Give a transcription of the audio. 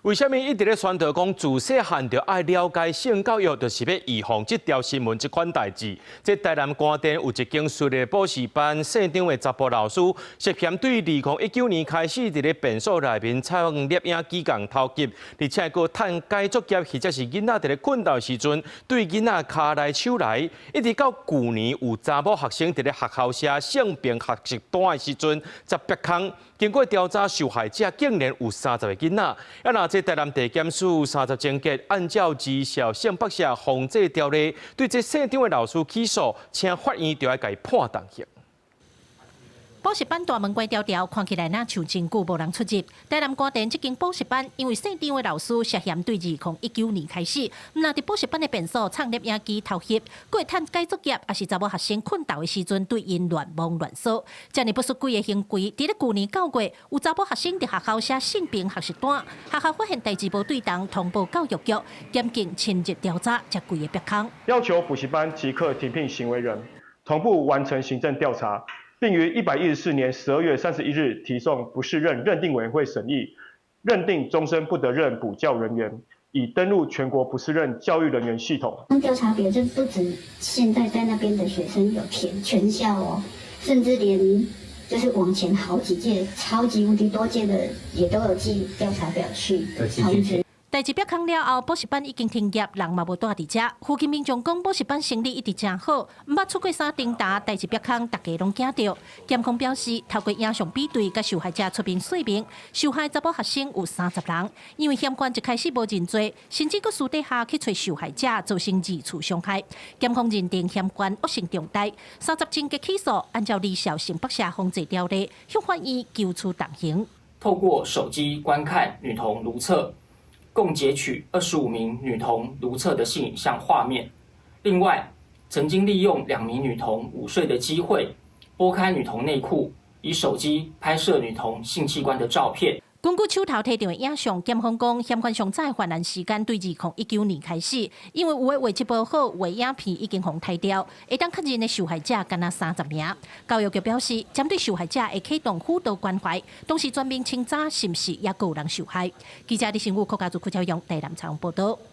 為啥物一直咧宣導講自細漢就愛了解性教育，就是欲預防這條新聞這款代誌。這台南關店有一間私立補習班姓張的查埔老師，涉嫌對2019年開始佇咧便所內面採用攝影機共偷翕，而且閣趁改作業或者是囡仔佇咧睏覺時陣，對囡仔跤來手來，一直到舊年有查某學生佇咧學校寫性病學習單的時陣，才煏空。經過調查，受害者竟然有30個囡仔。啊，若這台南地檢署三十偵結，按照兒少性剝削防制條例，對這姓張的老師起訴，請法院就愛共伊判重刑。補習班大門關牢牢，看起來若像真久無人出入。台南官田這間補習班，因為姓張的老師涉嫌對2019年開始，毋但佇補習班的便所藏攝影機偷翕，閣會趁改作業，抑是查某學生睏覺的時陣對𪜶亂摸亂挲。遮爾不出軌的行為，佇咧舊年9月，有查某學生佇學校寫性病學習單，學校發現代誌無對頭，通報教育局，檢警深入調查，才規个煏空。要求補習班即刻停聘行為人，同步完成行政調查。並於114年12月31日提送不適任認定委員會審議，認定終身不得任補教人員，已登錄全國不適任教育人員系統。調查表就不止現在在那邊的學生有填，全校哦，甚至連就是往前好幾屆、超級無敵多屆的也都有寄調查表去通知。代誌煏空了後，補習班已經停業，人嘛無蹛佇遮。附近民眾講，補習班生意一直誠好，毋捌出過啥重大代誌煏空，大家攏驚著。檢控表示，透過影像比對，佮受害者出面說明，受害查某學生有30人，因為嫌犯一開始無認罪，甚至閣私底下去揣受害者，造成二次傷害。檢控認定嫌犯惡性重大，三十偵結起訴，按照兒少性剝削防制條例，向法院求處重刑。透過手機觀看女童如廁，共截取25名女童如廁的性影像畫面。另外，曾經利用兩名女童午睡的機會，撥開女童內褲，以手機拍攝女童性器官的照片。根據手頭提著的影像，檢方講，嫌犯上早犯案時間對2019年開始，因為有的畫質無好，有的影片已經予刣掉，會當確認的受害者干焦30名。教育局表示，針對受害者會啟動輔導關懷，同時全面清查是毋是猶閣有人受害。記者李新武、郭家祖、柯昭勇台南採訪報道。